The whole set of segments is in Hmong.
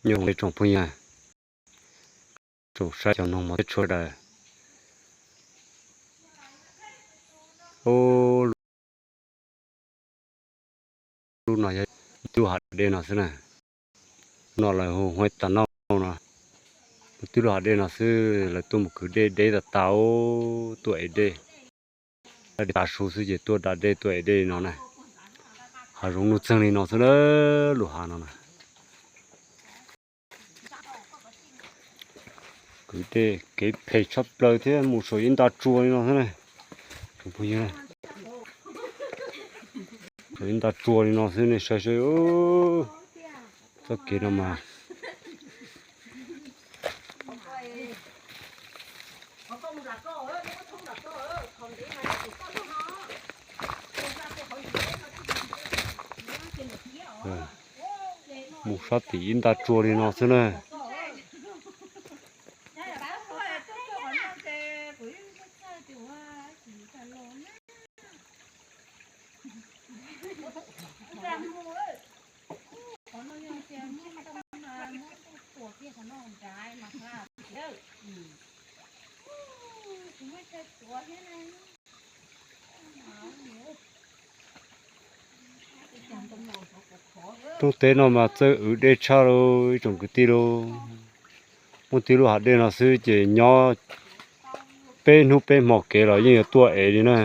Nyob zoo tsoom phooj ywg, tsoom saib cov noog mos thiab tshua sawv daws. Lub no yog twb lub hav dej no xwb na. No lawv hu Huaib Tas Nauj no. Twb lub hav dej no xwb, lawv tuaj mus kwv dej deb tas tas tuaj ev dej. Tav su xwb ces tuaj da dej tuaj ev dej li no na. Hav zoov nuj txeeg li no xwb na, lub hav no na. Kwv dej kev phem tshaj plaws thiab mus saum ib nta tsua li no xwb na. Tsoom phooj ywg, saum ib nta tsua li no xwb nej saib saib. Txoj kev no mas mus sab tim ib nta tsua li no xwb na. Rooj teb no mas txawj wv dej tshaj lauj ib tsoom kwv tij lauj. Muaj tib lub hav dej no xwb ces nyob peb hnub peb hmo kev los yeej yuav tuaj ev li na.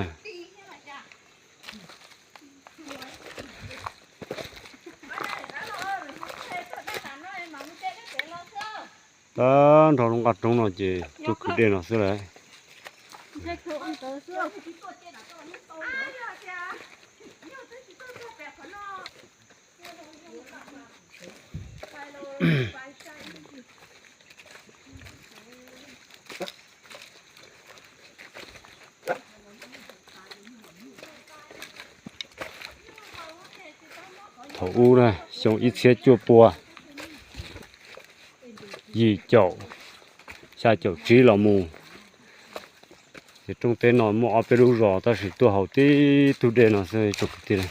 Tag nrho lub nqaj roob no ces tuaj kwv dej no xwb lawm. Thaum ub na, xyoo ib txhiab cuaj pua yim caum xya caum tsib los mus, ces rooj teb no muaj ob peb lub zos tab sis tuaj haus tib tug dej no xwb tsoom kwv tij.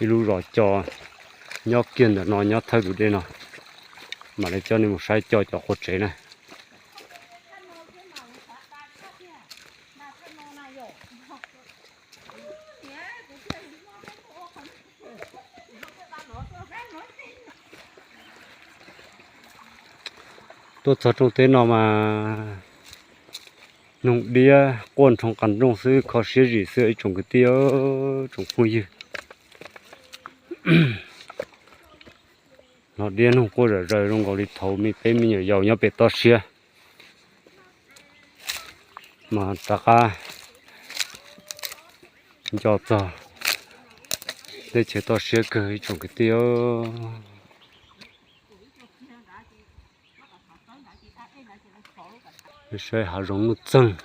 Ib lub zos co nyob kiag ntawm no nyob thawj tus dej no, mam li coj nej mus saib co cov qua tsev na. Tuaj txog rooj teb no mas noog diab quaj nroo qas nrooj xwb, kho siab zim xwb ib tsoom kwv tij, tsoom phooj ywg. Hno diab noog quaj zom zaws zoo nkaus li thaum me peb me nyuam yaus nyob pem toj siab. Mas rov qab nco txog teb chaws toj siab kawg ib tsoom kwv tij. Saib hav zoov nuj txeeg,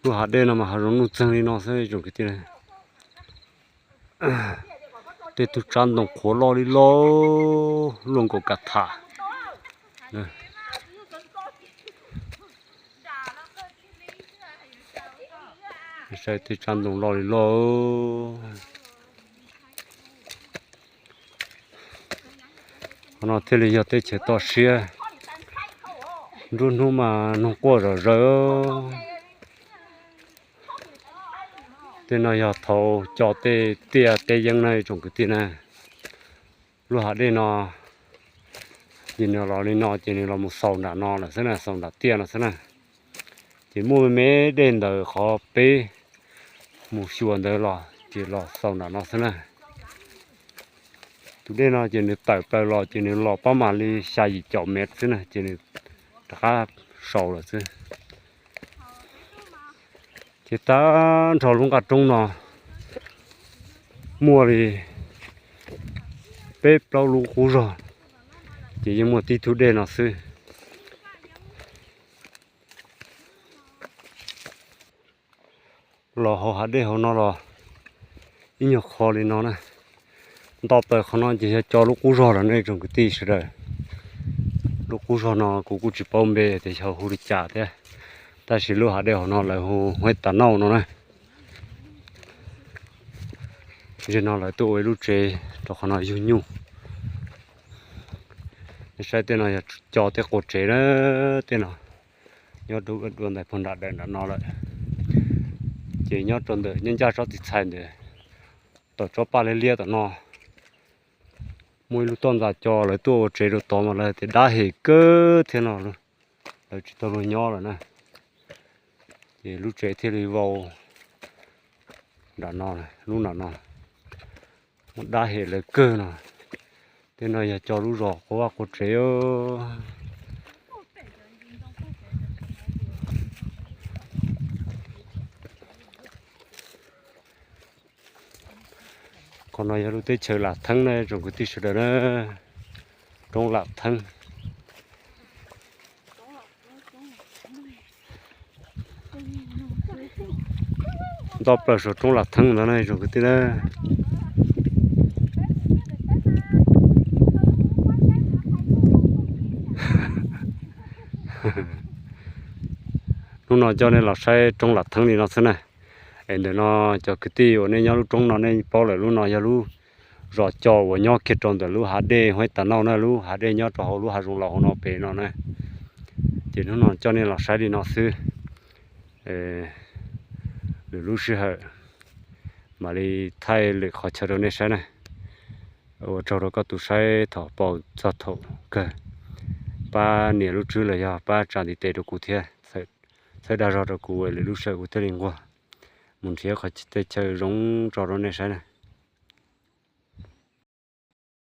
lub hav dej no mas hav zoov nuj txeeg li no xwb ib tsoom kwv tij. Tej tug tsab ntoo qhuav loj li loj luaj nkaus kav tham. Saib tej tsab ntoo loj li loj. Qhov no thiaj li yog teb chaws toj siab. Nruab hnub mas noog quaj zom zaws. Tej no yog thaum co tej tiaj teb yeeb na ib tsoom kwv tij na. Lub hav dej no ces nws los li no ces nws los mus xaus nram no lawm xwb na, xaus nram tiaj no xwb na. Ces muaj me me dej ntawm qhov peb mus xyuas ntawd los ces los xaus nram no xwb na. Tus dej no ces nws tawm plaws los ces nws los pab mam li xya yim caum mev xwb na ces nws rov qab saus lawm xwb. Ces tag nrho lub nqaj roob no muaj li peb plaub lub qub zog, ces yeej muaj tib tug dej no xwb. Los hauv hav dej hauv no los ib nyuag qho li no na. Nto plaws qhov no ces yog co lub qub zog lawm nej tsoom kwv tij sawv daws. Lub qub zog no kuv kuj tsis paub npe tias yog hu li cas thiab, tab sis lub hav dej hauv no lawv hu Huaib Tas Nauj no na. Ze no lawv tuaj ua ib lub tsev rau qhov no yug nyuj. Nej saib tej no yog co tej qua tsev na, tej no nyob dua ntawm pag nram dawm nram no lawm. Ces nyob rau ntawm nyob ncaj tsob txiv txhais ntawd, tom tsob paj liab liab tom no, muaj ib lub toj ntxas co lawv tuaj ua tsev rau tod mas lawv tias dab hem kawg thiab no, lawv tsis tau luag nyob lawm na. Ces lub tsev thiaj li vau nram no, lub nram no, muaj dab hem lawv kawg no. Tej no yog co lub zos qua vaj qua tsev. Qhov no yog lub teb chaws Lam Theeb na tsoom kwv tij sawv daws na, roob Lam Theeb. Ntoj plaws saum roob Lam Theeb ntawd na tsoom kwv tij na. Hnub no coj nej los saib roob Lam Theeb li no xwb na. Es ntawm no cov kwv tij uas nej nyob lub roob no nej paub lawm, lub no yog lub zos co uas nyob kiag rau ntawm lub hav dej Huaib Tas Nauj na, lub hav dej nyob rau hauv lub hav zoov laus hauv no pem no na. Ces hnub no coj nej los saib li no xwb. Lwm lub sij hawm mam li thaij lwm qhov chaw rau nej saib na. Ua tsaug rau koj tus saib thaum pom txog thaum kawg. Pab nias lub tswb los yog pab tsa ntiv tes rau kuv thiab, txhawb dag zog rau kuv, lwm lub sij hawm kuv thiaj li nquag mus nrhiav qhov teb chaws zoo tso rau nej saib na.